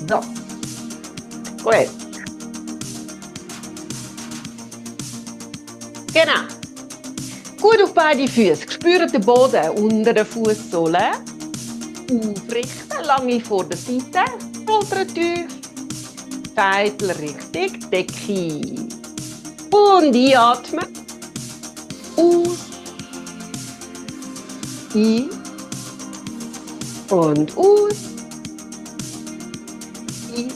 So, gut. Genau. Gut auf beide Füße. Spürt den Boden unter den Fußsohlen. Aufrichten, lange vor der Seite. Schultern tief. Scheitel richtig, Decke. Und einatmen. Aus. Ein. Und aus. Ein.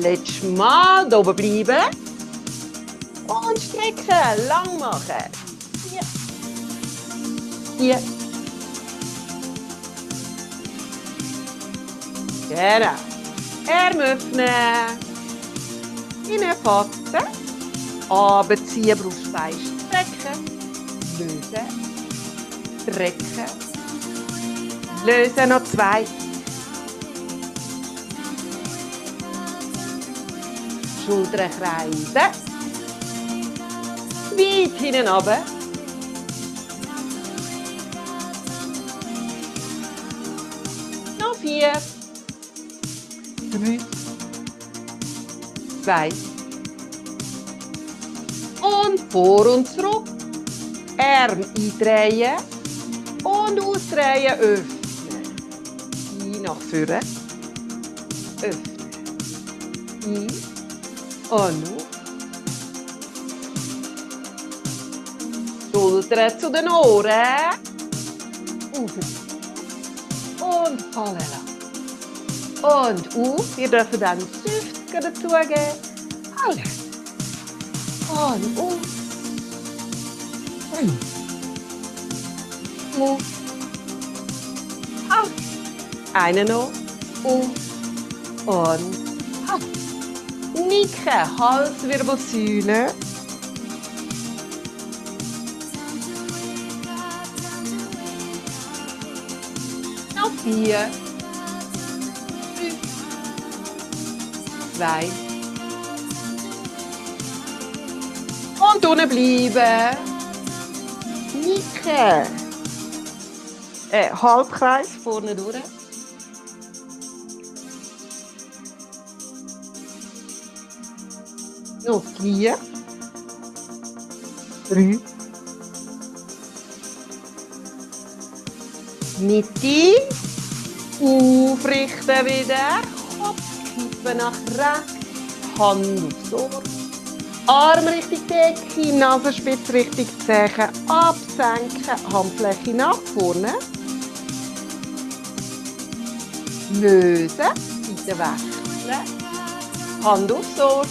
Letztes Mal hier oben bleiben. Und strecken, lang machen. Hier. Hier. Genau. Arm öffnen. Hineinfassen. Runterziehen, Brustbein strecken. Lösen. Strecken. Lösen, noch 2. Schultern kreisen. Weit hinten runter. Noch 4. 3. 2. Und vor und zurück. Arm eindrehen. Und ausdrehen, öffnen. Ein nach vorne. Öffnen. Ein. Und noch. Schultern zu den Ohren. Auf. Und fallen lassen. Und auf. Wir dürfen dann Süfte dazugeben. Alles. Und auf. Auf. Auf. Einen noch. Auf. Und auf. Nicken. Halswirbelsäule. Noch 4. 3. 2. Und unten bleiben. Nicken. Halbkreis vorne durch. Noch 4. 3. Mitte. Aufrichten wieder. Kopf kippen nach rechts. Hand aufs Ohr. Arm Richtung Decke, Nasenspitze Richtung Zehen. Absenken, Handfläche nach vorne. Lösen, Seite wechseln. Hand aufs Ohr.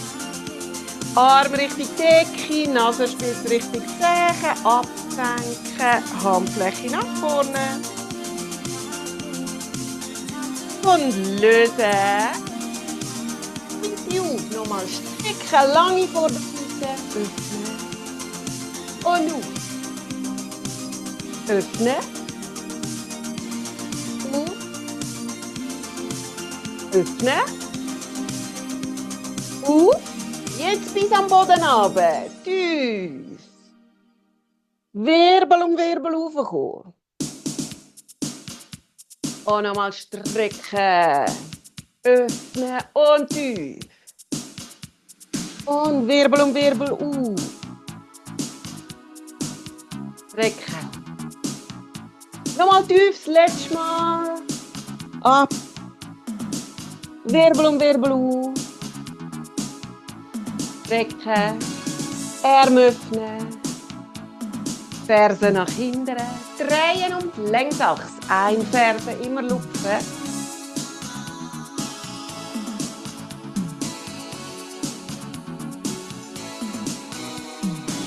Arm Richtung Decke, Nasenspitze Richtung Zehen. Absenken, Handfläche nach vorne. Und lösen. Seite auf. Nochmal strecken, lange vor der Seite. Öffnen. Und auf. Öffnen. Auf. Öffnen. Auf. Jetzt bis am Boden runter. Tief. Wirbel um Wirbel raufkommen. Und nochmal strecken. Öffnen und tief. Und Wirbel um Wirbel auf. Strecken. Nochmal tief, das letzte Mal. Ab. Wirbel um Wirbel auf. Strecken. Arm öffnen. Ferse nach hinten. Drehen und Längsachs. Ein Ferse immer lupfen.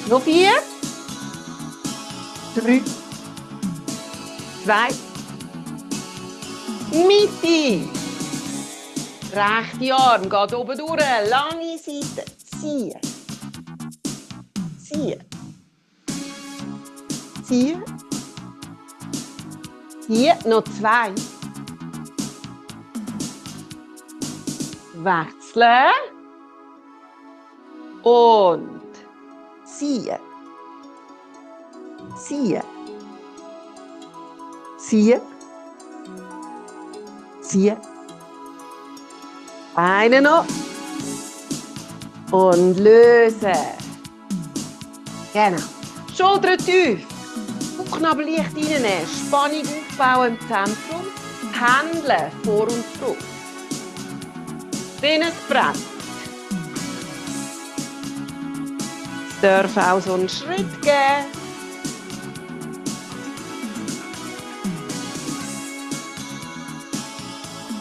Noch 4. 3. 2. Mitte. Rechte Arm geht oben durch. Lange Seite. Ziehen. Ziehen. Ziehen. Hier noch 2. Wechseln. Und ziehen. Ziehen. Ziehen. Ziehen. Beine noch. Und lösen. Genau. Schultern tief. Bauchnabel leicht reinnehmen. Spannung aufbauen im Zentrum. Pendeln vor und zurück. Spinnenbrett. Es darf auch so einen Schritt geben.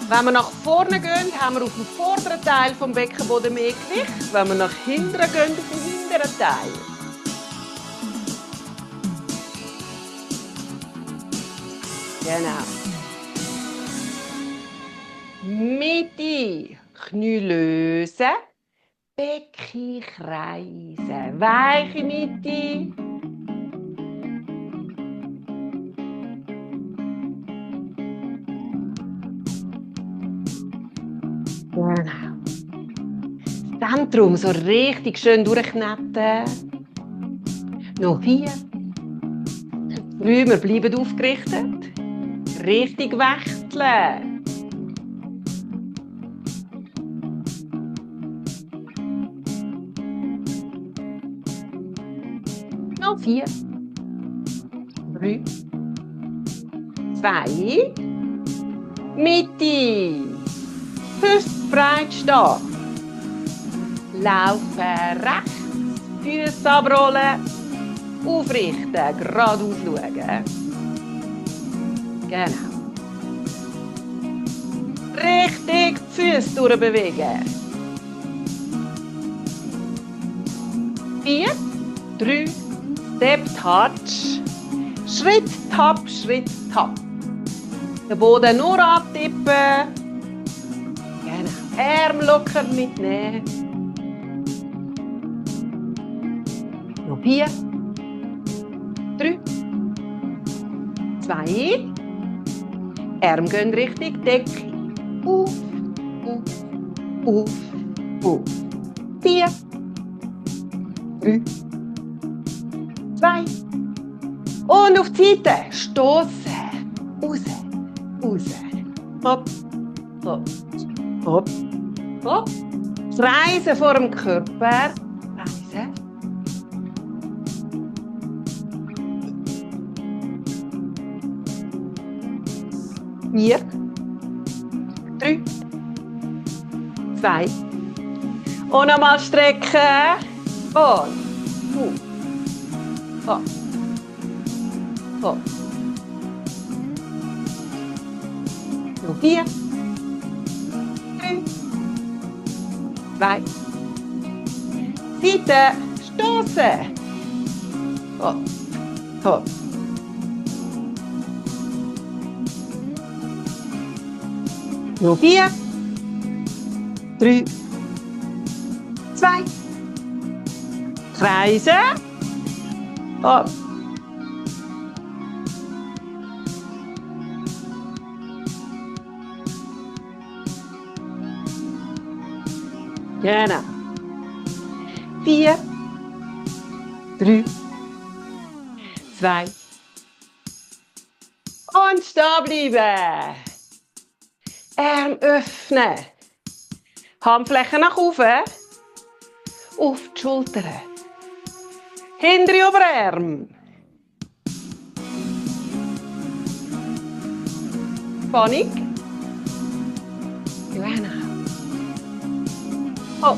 Wenn wir nach vorne gehen, haben wir auf dem vorderen Teil des Beckenboden mehr Gewicht. Wenn wir nach hinten gehen, auf dem hinteren Teil. Genau. Mitte, Knie lösen, Becken kreisen, weiche Mitte. Genau. Das Zentrum so richtig schön durchkneten. Noch 4. 3, wir bleiben aufgerichtet. Richtig wechseln. Noch 4. 3. 2. Mitte. Hüfte breit stehen. Laufen rechts. Füße abrollen. Aufrichten. Geradeaus schauen. Genau. Richtig die Füße durchbewegen. 4, 3, Step Touch. Schritt, Tap, Schritt, Tap. Den Boden nur abtippen. Genau. Arm locker mitnehmen. Noch 4, 3, 2. Arm gehen richtig Decke. Auf, auf, auf, auf. 4, 3, 2. Und auf die Seite. Stossen. Raus, raus. Hopp, hopp, hopp, hopp. Kreisen vor dem Körper. Kreisen. Vier, 3, 2. Und nochmal strecken. Und hopp, hopp. Noch 4, 3, 2. Seite stoßen. Hopp, hopp. Noch 4, 3, 2. Kreisen. Hopp. Genau. 4, 3, 2. Und stehen bleiben. Arm öffnen. Handflächen nach oben. Auf die Schultern. Hintere Oberarm. Spannung. Genau. Hopp.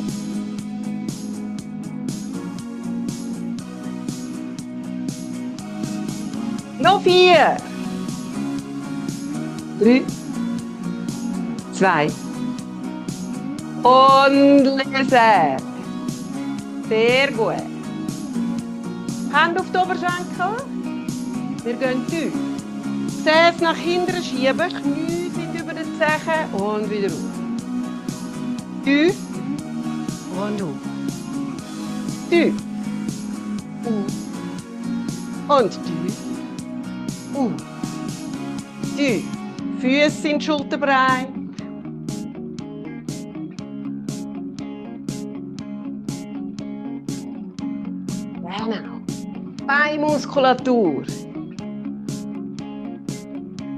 Noch 4. 3. 2. Und lesen. Sehr gut. Hände auf die Oberschenkel. Wir gehen tief. Gesäß nach hinten schieben. Knie sind über den Zehen. Und wieder auf. Tief. Und auf. Tief. Und tief. Tief. Füße sind schulterbreit. Genau. Beinmuskulatur.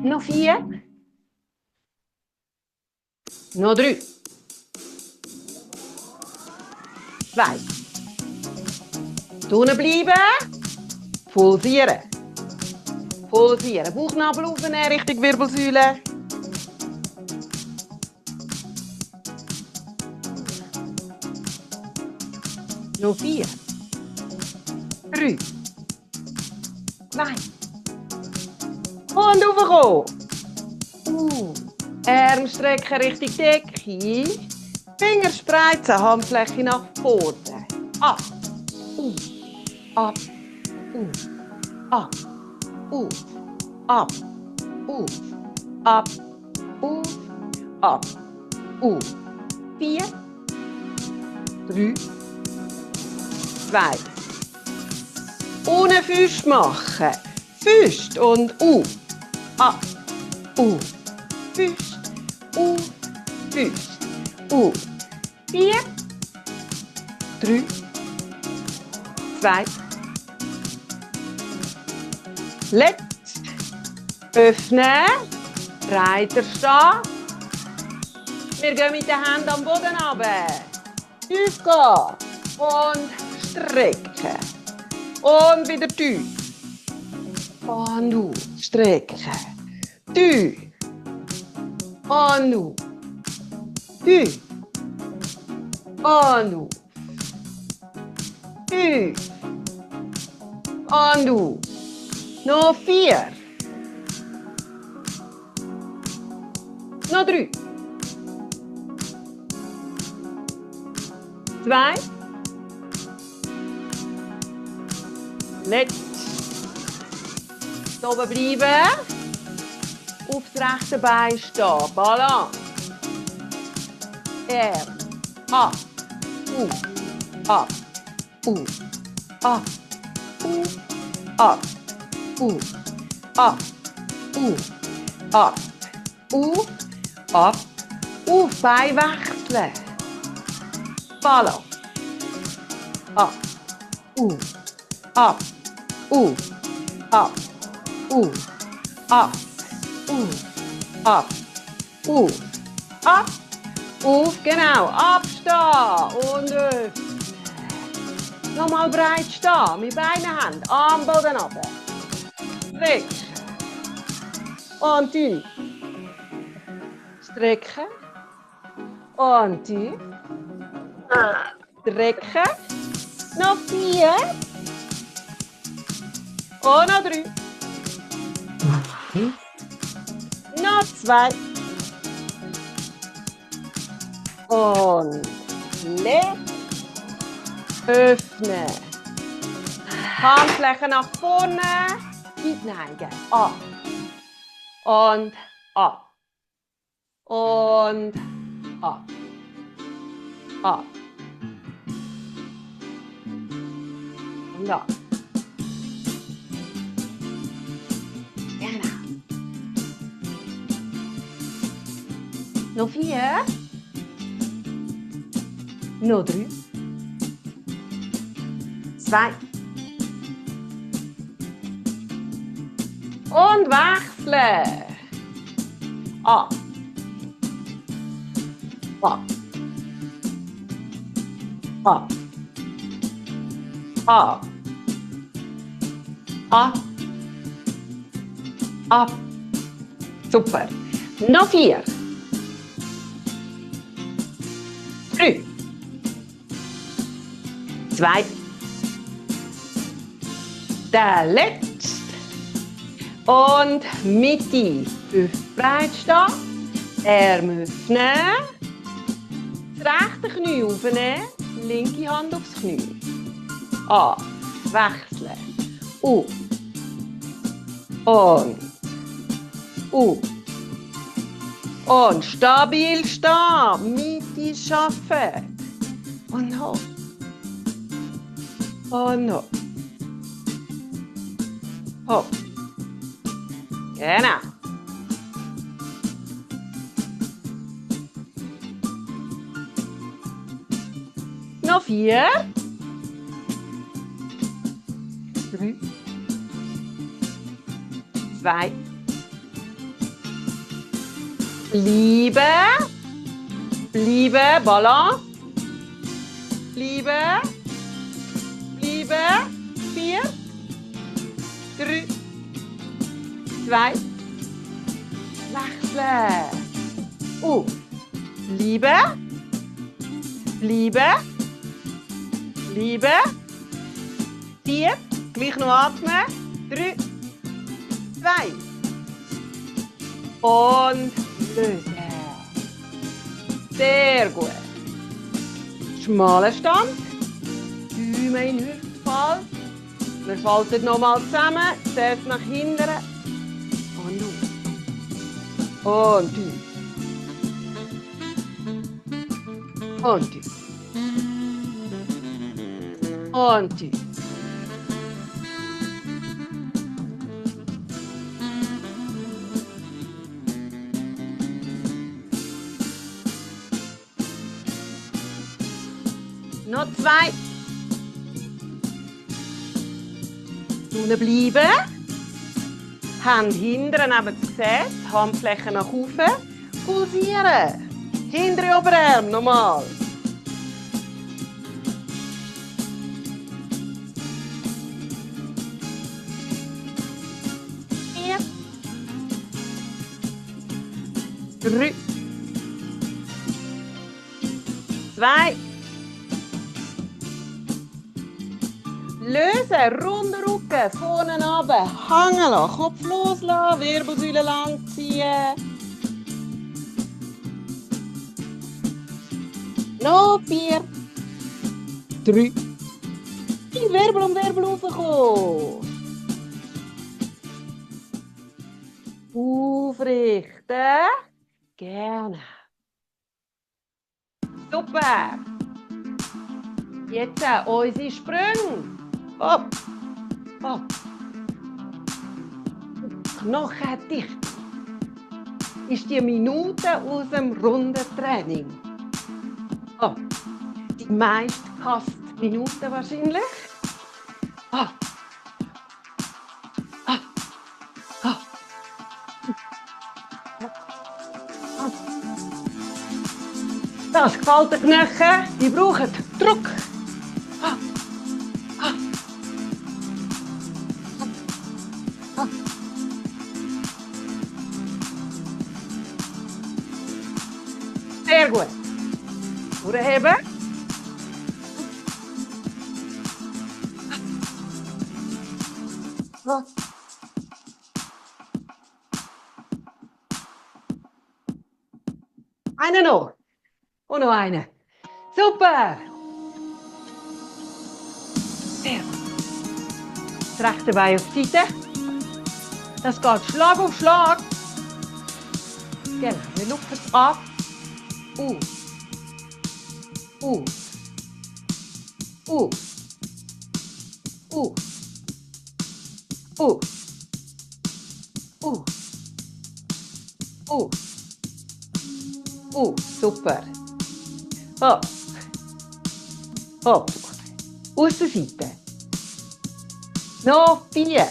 Noch 4. Noch 3. 2. Unten bleiben. Pulsieren. Pulsieren. Bauchnabel aufnehmen, Richtung Wirbelsäule. Noch 4. 3. 2. Und raufkommen. Arm strecken Richtung Decke. Finger spreizen, Handfläche nach vorne. Ab. Ab. Ab. Ab. Ab. Ab. 4. 3. 2. Ohne Füße machen. Füße und ab. Füße. Füße. 4. 3. 2. Letzt. Öffnen. Breiter stehen. Wir gehen mit den Händen am Boden runter. Tief gehen. Und strecken. Und wieder tief. Und auf. Strecken. Tief. Und auf. Tief. Und auf. Tief. Und auf. Noch 4. Noch 3. 2. Letzt. Oben bleiben. Auf das rechte Bein stehen. Balance. Arm. Ab. Ab. Ab. Ab. Ab. Ab. Ab. Auf. Bein wechseln. Balance. Ab. Ab. Ab. Ab. Ab. Ab. Auf, genau. Abstehen und öffnen. Nochmal breit stehen. Mit beiden Händen am Boden runter. Strecken. Und tief. Strecken. Und tief. Strecken. Noch 4. Und noch 3. Noch 2. Und letzt. Öffnen. Handflächen nach vorne. Weit neigen. Ab. Und ab. Und ab. Ab. Und ab. Genau. Noch 4. Noch 3. 2. Und wechseln. Ab. Ab. Ab. Ab. Ab. Ab. Super. Noch 4. 3. 2. Der letzte. Und Mitte. Breit stehen. Arme öffnen. Das rechte Knie aufnehmen. Linke Hand aufs Knie. Ab. Wechseln. Und stabil stehen. Mitte schaffen. Und hoch. Und hoch. Hoch. Genau. Noch 4. 3. 2. Bleiben. Bleiben. Balance. Bleiben. Bleiben. 4, 3, 2. Wechseln. Bleiben. Bleiben. Bleiben. 4. Gleich noch atmen. 3, 2. Und lösen. Sehr gut. Schmaler Stand. Daumen in den Hüftfall. Wir falten nochmal zusammen. Zuerst nach hinten. Und auf. Und tief. Und tief. Und tief. Noch 2. Unten bleiben. Hände hinten neben das Gesäß. Handflächen nach oben. Pulsieren. Hintere Oberarm. Nochmal. Vier. 3. 2. Lösen, runder Rücken, vorne runter, hängen lassen, Kopf loslassen, Wirbelsäule lang ziehen. Noch 4, 3. Wirbel um Wirbel rauskommen. Aufrichten. Gerne. Super. Jetzt unsere Sprünge. Hopp, hopp. Knochendicht. Ist die Minute aus dem Rundentraining. Oh, die meistgehasste Minute wahrscheinlich. Oh. Oh. Oh. Das gefällt den Knochen, die brauchen Druck. Sehr gut. Vorheben. Eine noch. Und noch eine. Super. Sehr gut. Das rechte Bein auf die Seite. Das geht Schlag auf Schlag. Genau, wir lupfen es ab. Auf. Auf. Auf. Auf. Auf. Auf. Auf. Super. Hopp. Hopp. Aussenseite. Noch 4.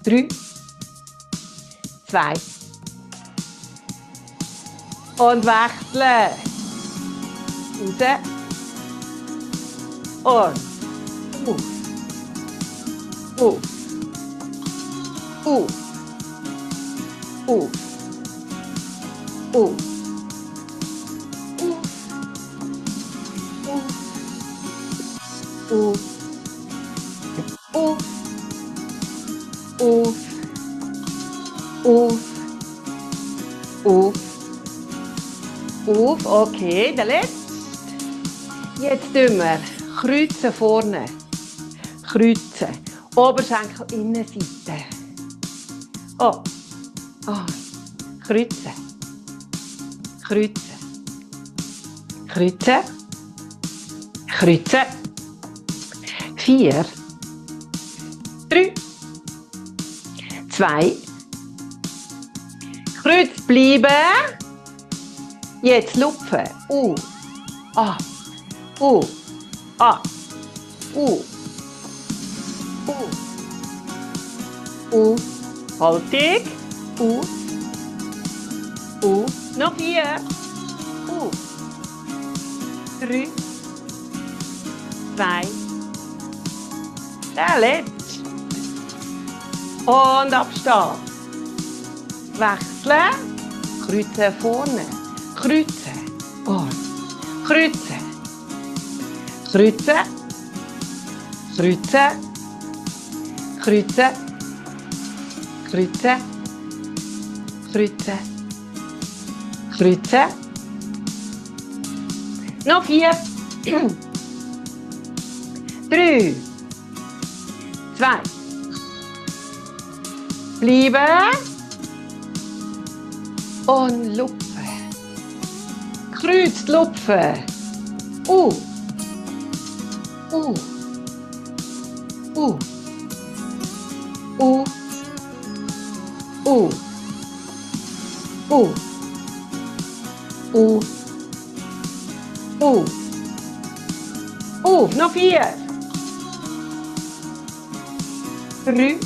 3. 2. Und wechseln. Raus. Und. Auf. Auf. Auf. Auf. Auf. Auf. Auf. Auf. Auf. Auf. Okay, der letzte. Jetzt tun wir kreuzen vorne. Kreuzen. Oberschenkel Innenseite. Oh. Oh. Kreuzen. Kreuzen. Kreuzen. Kreuzen. 4. 3. 2. Kreuz bleiben. Jetzt lupfen. Ab. Ab. Haltung. Noch 4. 3. 2. Der letzte. Und abstehen. Wechseln. Kreuzen vorne. Kreuzen. Und kreuzen. Kreuzen. Kreuzen. Kreuzen. Kreuzen. Kreuzen. Kreuzen. Noch 4. 3. 2. Bleiben. Und lupfen. Kreuz lupfen. U. U. U. U. U. U. U. U. Noch 4. 3.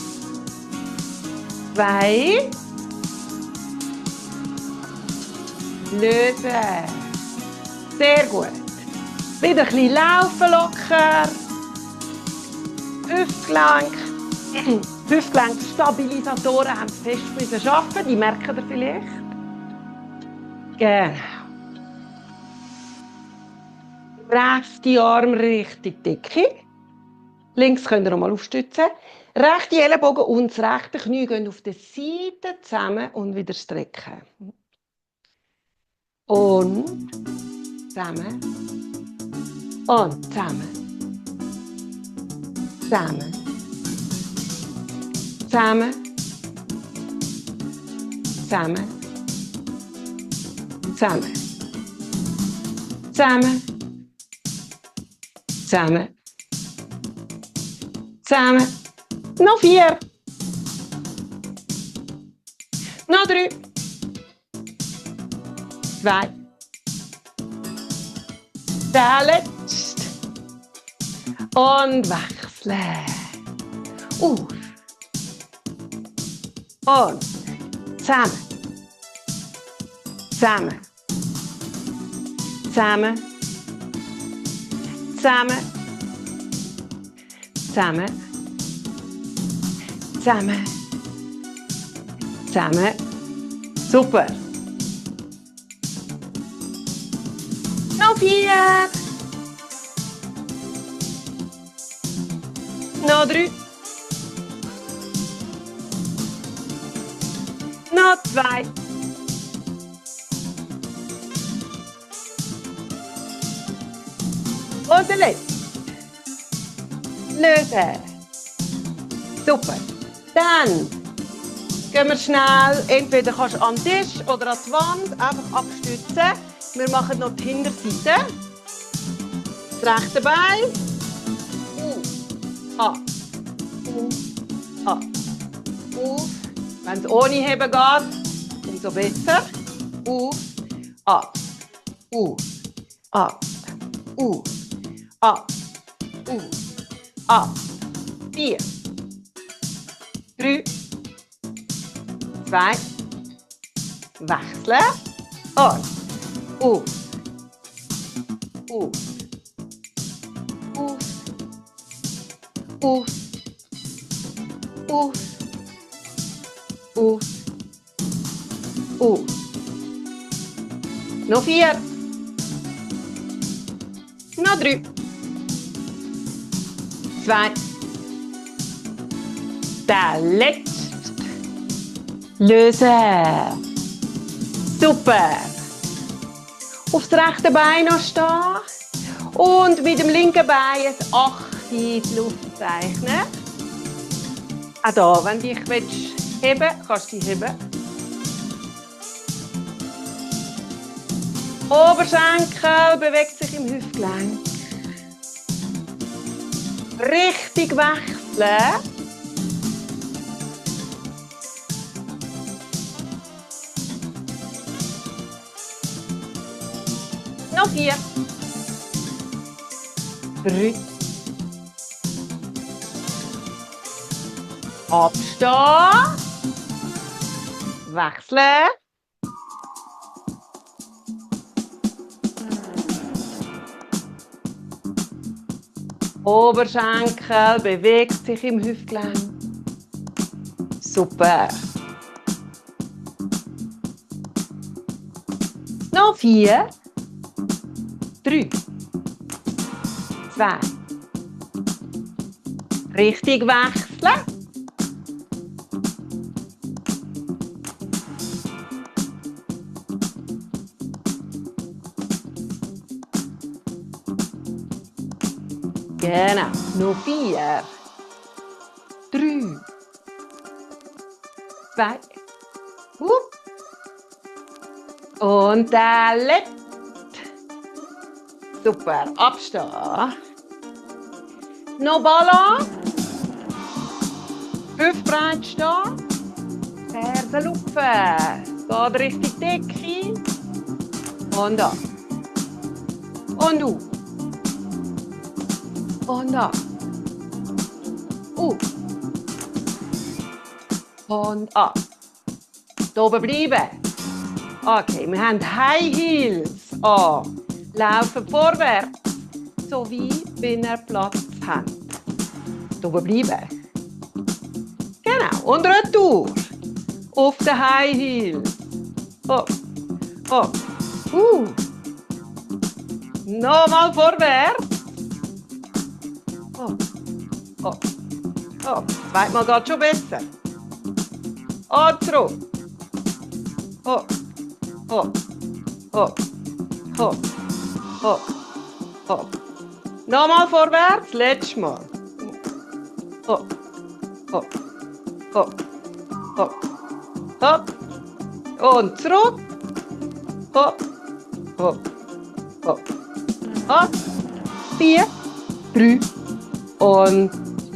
2. Lösen. Sehr gut. Wieder ein bisschen laufen locker. Hüftgelenk. Hüftgelenkstabilisatoren haben es fest müssen arbeiten. Die merken ihr vielleicht. Genau. Rechte Arm Richtung Decke. Links könnt ihr nochmal aufstützen. Rechte Ellenbogen und das rechte Knie gehen auf die Seite zusammen und wieder strecken. Und zusammen. Und zusammen. Zusammen. Zusammen. Zusammen. Zusammen. Zusammen. Zusammen. Zusammen. Noch 4. Noch 3. 2. Der letzte. Und wechseln. Auf. Und zusammen. Zusammen. Zusammen. Zusammen. Zusammen. Zusammen. Zusammen. Super. Noch 4. Noch 3. Noch 2. Und der letzte. Lösen. Super. Dann gehen wir schnell, entweder kannst du an den Tisch oder an die Wand, einfach abstützen. Wir machen noch die Hinterseite. Das rechte Bein. Ab. Ab. Auf. Wenn es ohne Heben geht, umso besser. Auf. Ab. Auf. Ab. Auf. Ab. Auf. Ab. 4. 3. 2. Wechseln. Und. Auf. Auf. Auf. Auf. Auf. Auf. Auf. Noch 4. Noch 3. 2. Der letzte. Lösen. Super. Auf das rechte Bein noch stehen. Und mit dem linken Bein ein 8 in die Luft zeichnen. Auch hier, wenn du dich heben willst, kannst du dich heben. Oberschenkel bewegt sich im Hüftgelenk. Richtig wechseln. Noch 4. 3. Abstehen. Wechseln. Oberschenkel bewegt sich im Hüftgelenk. Super. Noch 4, 3, 2. Richtig wechseln. Genau. Noch 4, 3, 2. Und der letzte. Super. Abstehen. Noch Balance. Hüftbreit stehen. Fersen lupfen. Geht Richtung Decke. Und ab. Und auf. Und ab. Und ab. Hier oben bleiben. Okay, wir haben High Heels an. Laufen vorwärts. So wie wenn ihr Platz habt. Hier oben bleiben. Genau. Und Retour. Auf den High Heels. Hopp. Hopp. Nochmal vorwärts. Hopp. Hopp. Hopp. Zweimal geht schon besser. Und zurück. Hopp. Hopp. Hopp. Hopp. Hopp. Hopp. Nochmal vorwärts. Letztes Mal. Hopp. Hopp. Hopp. Hopp. Hopp. Und zurück. Hopp. Hopp. Hopp. Hopp. 4, 3 und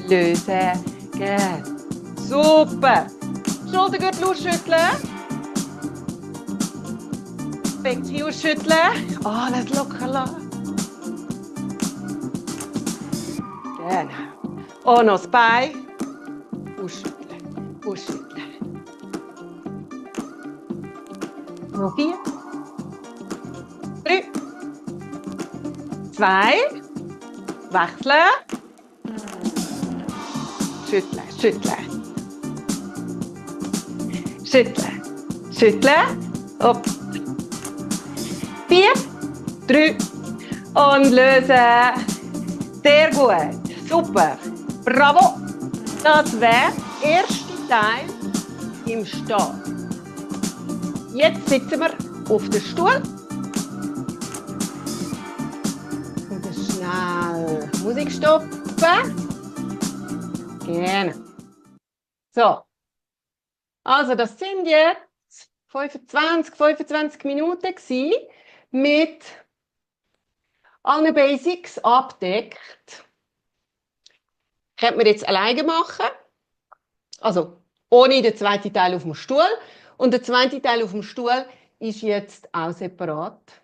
lösen. Gehen. Super. Schultergürtel ausschütteln. Becken ausschütteln. Alles locker lassen. Genau. Und noch das Bein. Ausschütteln. Ausschütteln. Noch 4, 3, 2. Wechseln. Schütteln. Schütteln. Schütteln. Schütteln. Hopp. 4, 3 und lösen. Sehr gut. Super. Bravo. Das wäre der erste Teil im Stehen. Jetzt sitzen wir auf dem Stuhl. Und schnell Musik stoppen. Genau. So. Also das sind jetzt 25 Minuten gewesen, mit allen Basics abdeckt. Könnte man jetzt alleine machen. Also ohne den zweiten Teil auf dem Stuhl. Und der zweite Teil auf dem Stuhl ist jetzt auch separat.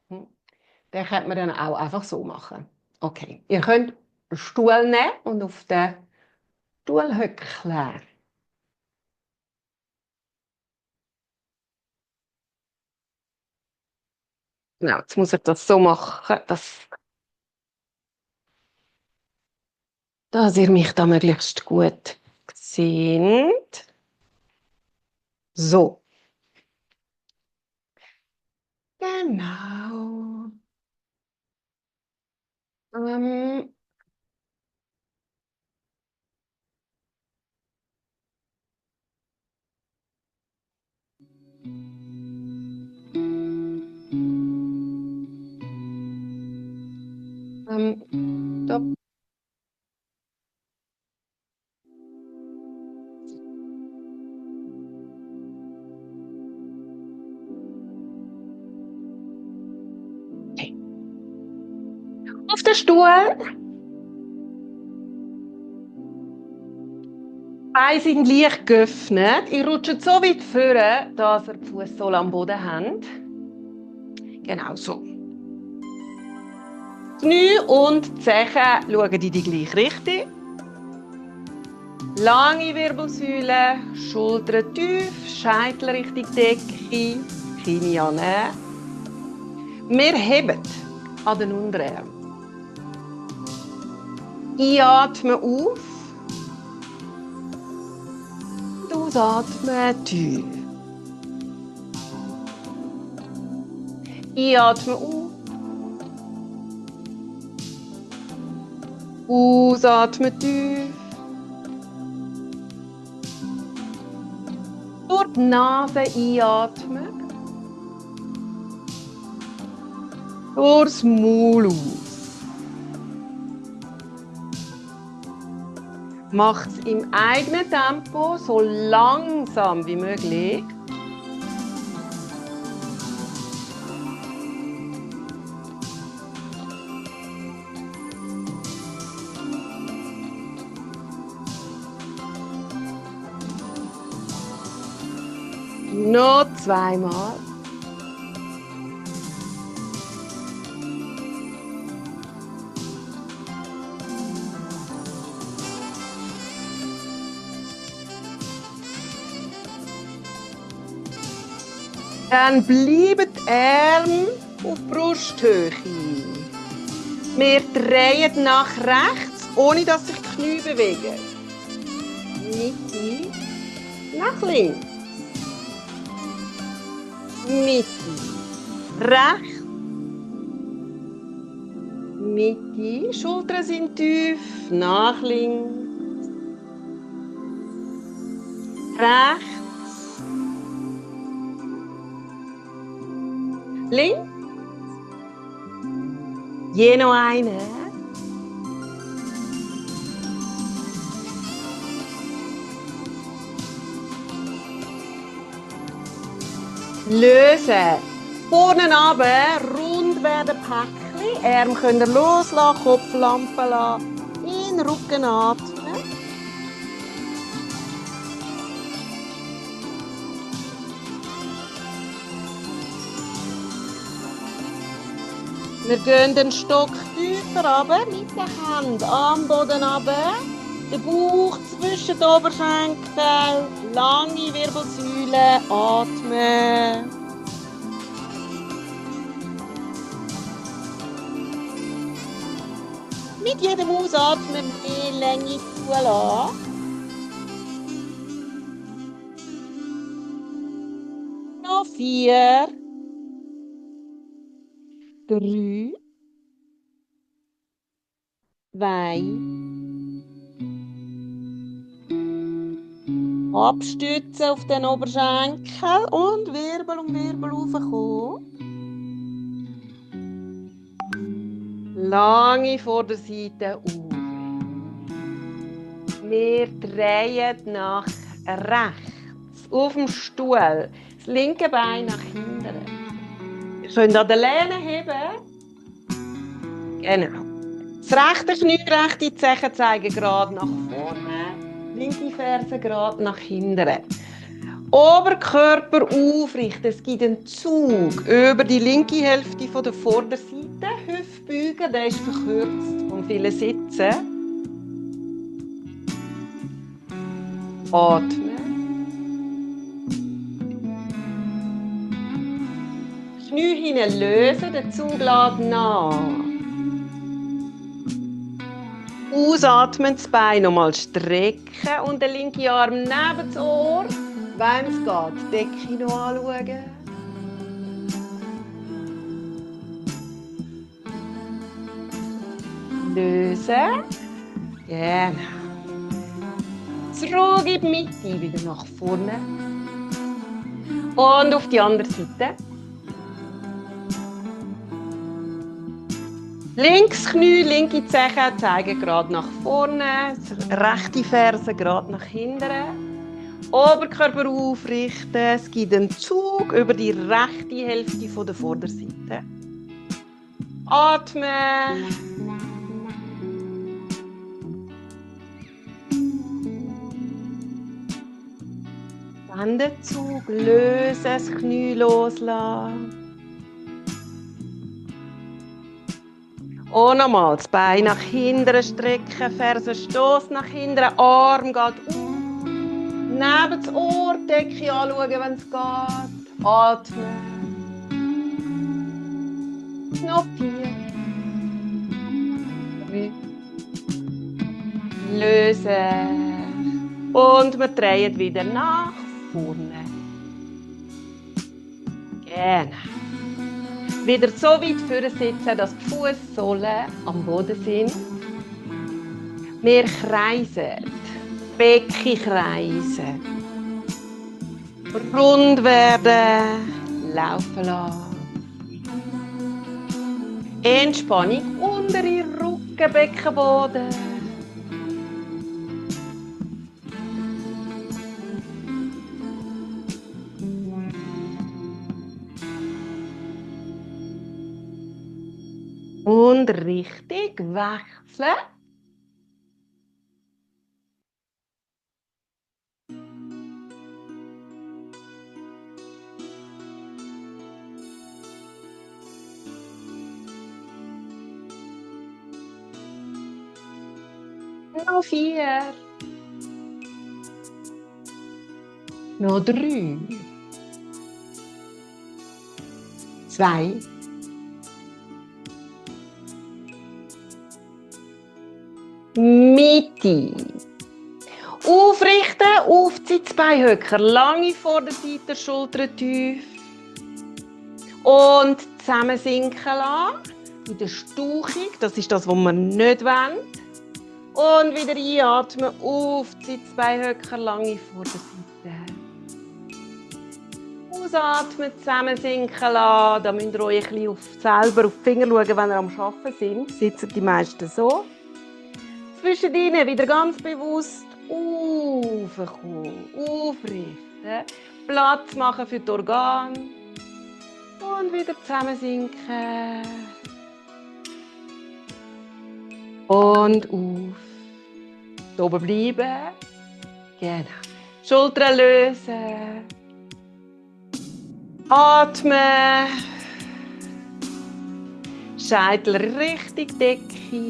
Den könnte man dann auch einfach so machen. Okay. Ihr könnt den Stuhl nehmen und auf den Stuhl hückeln. Genau, jetzt muss ich das so machen, dass ihr mich da möglichst gut seht. So. Genau. Stopp. Okay. Auf den Stuhl. Die Beine sind leicht geöffnet. Ihr rutscht so weit vor, dass ihr die Fußsohle am Boden habt. Genau so. Die Knie und die Zehen schauen in die gleiche Richtung. Lange Wirbelsäule, Schultern tief, Scheitel Richtung Decke, Knie annehmen. Wir heben an den Unterarmen. Einatmen auf. Und ausatmen tief. Einatmen auf. Ausatmen tief. Durch die Nase einatmen. Durchs Maul aus. Macht es im eigenen Tempo so langsam wie möglich. Noch zweimal. Dann bleiben die Arme auf Brusthöhe. Wir drehen nach rechts, ohne dass sich die Knie bewegen. Mitte, nach links. Mitte, rechts. Mitte, Schultern sind tief, nach links. Rechts. Links. Je noch eine. Lösen. Vorne runter, rund werden Päckchen. Arme könnt ihr loslassen, Kopflampe lassen. In den Rücken atmen. Wir gehen den Stock tiefer runter, mit der Hand am Boden runter. Den Bauch zwischen den Oberschenkeln, lange Wirbelsäule, atmen. Mit jedem Ausatmen mehr Länge zulassen. Noch 4. 3, 2, abstützen auf den Oberschenkel und Wirbel um Wirbel raufkommen. Lange Vorderseite auf. Wir drehen nach rechts auf dem Stuhl. Das linke Bein nach hinten. Ihr könnt an den Lehnen heben. Genau. Das rechte Knie, rechte Zeche zeigen gerade nach vorne. Linke Ferse gerade nach hinten. Oberkörper aufrichten. Es gibt einen Zug über die linke Hälfte von der Vorderseite. Hüftbeugen, der ist verkürzt von vielen Sitzen. Atmen. Knie hinten lösen, der Zug lässt nach. Ausatmen, das Bein nochmal strecken und den linken Arm neben das Ohr. Wenn es geht, die Decke noch anschauen. Lösen. Genau. Zurück in die Mitte, wieder nach vorne. Und auf die andere Seite. Links Knie, linke Zeche zeigen gerade nach vorne, rechte Ferse gerade nach hinten. Oberkörper aufrichten, es gibt einen Zug über die rechte Hälfte von der Vorderseite. Atmen. Dann den Zug lösen, das Knie loslassen. Und nochmal das Bein nach hinten strecken, Ferse stoss nach hinten, Arm geht auf. Neben das Ohr, Decke anschauen, wenn es geht. Atmen. Noch 4. 3. lösen. Und wir drehen wieder nach vorne. Genau. Wieder so weit vorne sitzen, dass die Fußsohlen am Boden sind. Wir kreisen. Becken kreisen. Rund werden. Laufen lassen. Entspannung untere Rücken, Beckenboden. Und richtig wechseln. Noch 4. Noch 3. 2. Mitte. Aufrichten, auf die Sitzbeinhöcker. Lange vor der Seite, Schultern tief. Und zusammensinken lassen. Wieder stauchig, das ist das, was wir nicht wollen. Und wieder einatmen, auf die Sitzbeinhöcker, lange vor der Seite. Ausatmen, zusammensinken lassen. Da müsst ihr euch ein bisschen selber auf die Finger schauen, wenn ihr am Arbeiten sind. Sitzen die meisten so. Zwischen ihnen wieder ganz bewusst aufkommen, aufrichten, Platz machen für die Organe und wieder zusammensinken und auf. Hier oben bleiben, genau. Schultern lösen, atmen, Scheitel Richtung Decke.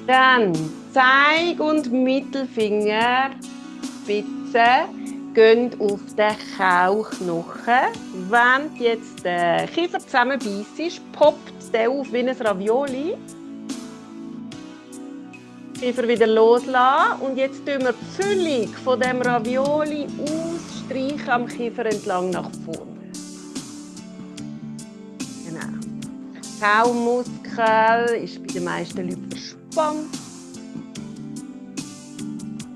Dann Zeig- und Mittelfinger, Spitze, gehen auf den Kauknochen. Wenn du jetzt den Kiefer zusammenbeissst, poppt der auf wie ein Ravioli. Kiefer wieder loslassen. Und jetzt tun wir die Füllung von dem Ravioli ausstreichen am Kiefer entlang nach vorne. Genau. Der Kaumuskel ist bei den meisten Leuten verspannt.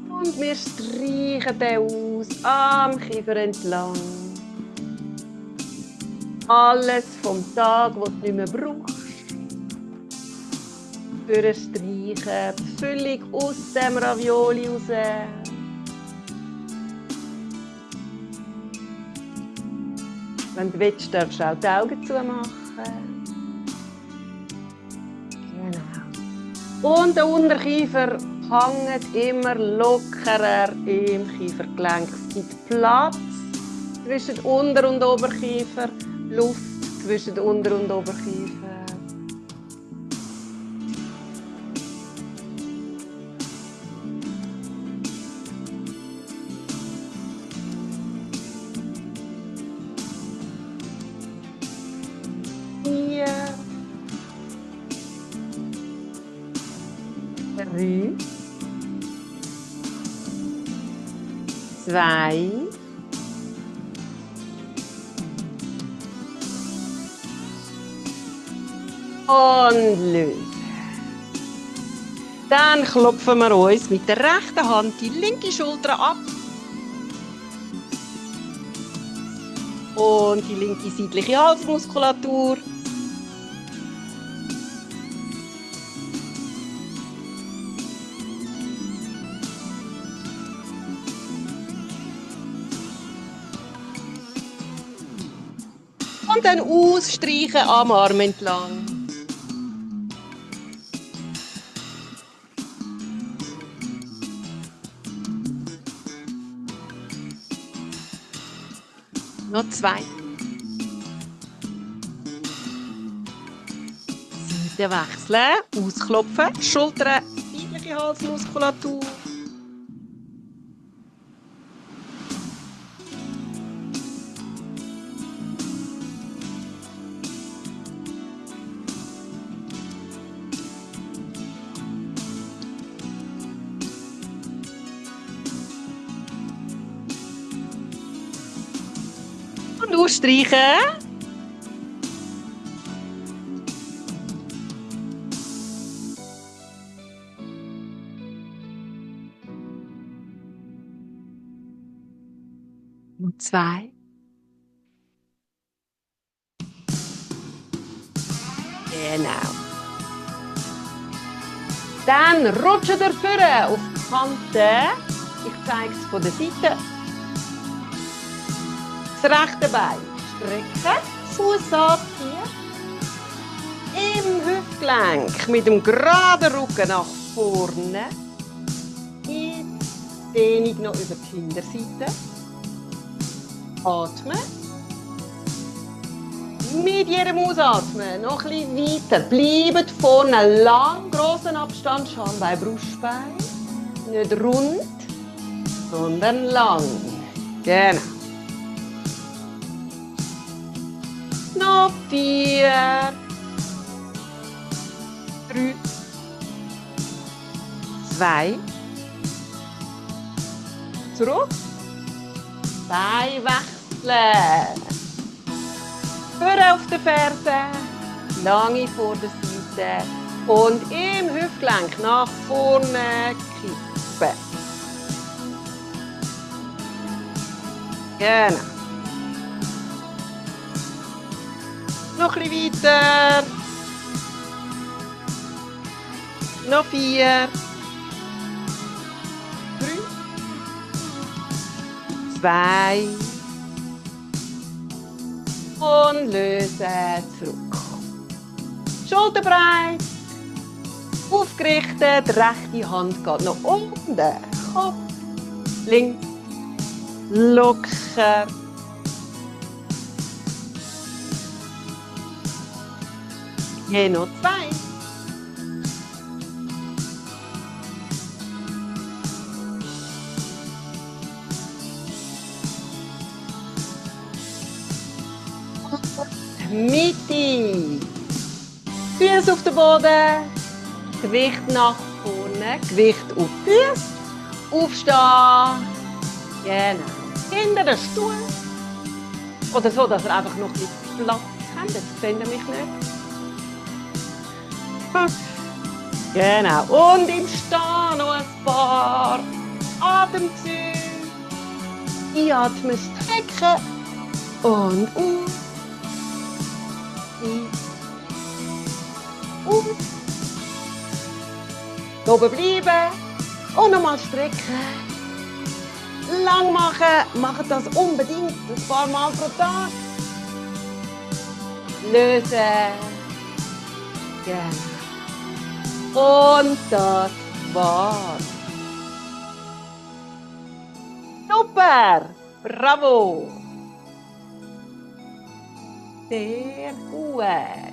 Und wir streichen den aus am Kiefer entlang. Alles vom Tag, den du nicht mehr brauchst. Streichen, die Füllung aus dem Ravioli raus. Wenn du willst, darfst du auch die Augen zumachen. Genau. Und der Unterkiefer hängt immer lockerer im Kiefergelenk. Es gibt Platz zwischen Unter- und Oberkiefer, Luft zwischen Unter- und Oberkiefer. Hier. 3. 2. Und lösen. Dann klopfen wir uns mit der rechten Hand die linke Schulter ab. Und die linke seitliche Halsmuskulatur. Und dann ausstreichen am Arm entlang. Noch 2. Seite wechseln, ausklopfen, Schultern, seitliche Halsmuskulatur. Und ausstreichen. Und 2. Genau. Dann rutschen wir vorne auf die Kante. Ich zeige es von der Seite. Das rechte Bein strecken, Fuß anziehen. Im Hüftgelenk mit dem geraden Rücken nach vorne. Die Dehnung noch über die Hinterseite. Atmen. Mit jedem Ausatmen noch ein bisschen weiter. Bleibt vorne lang, grossen Abstand, Schambein, Brustbein. Nicht rund, sondern lang. Genau. Noch 4, 3, 2, zurück. Bein wechseln. Führen auf den Fersen, lange Vorderseite und im Hüftgelenk nach vorne kippen. Genau. Noch ein bisschen weiter. Noch 4, 3, 2 und lösen zurück. Schulterbreit, aufgerichtet, rechte Hand geht nach unten, Kopf, links, locker. Hier noch 2. Mitte. Füße auf den Boden. Gewicht nach vorne. Gewicht auf die Füße. Aufstehen. Genau. Hinter den Stuhl. Oder so, dass ihr einfach noch ein bisschen Platz habt. Jetzt seht ihr mich nicht. Genau. Und im Stehen noch ein paar Atemzüge. Einatmen, strecken. Und aus. Aus. Oben bleiben. Und nochmal strecken. Lang machen. Macht das unbedingt ein paar Mal pro Tag. Lösen. Genau. Und das war's. Super! Bravo! Sehr gut!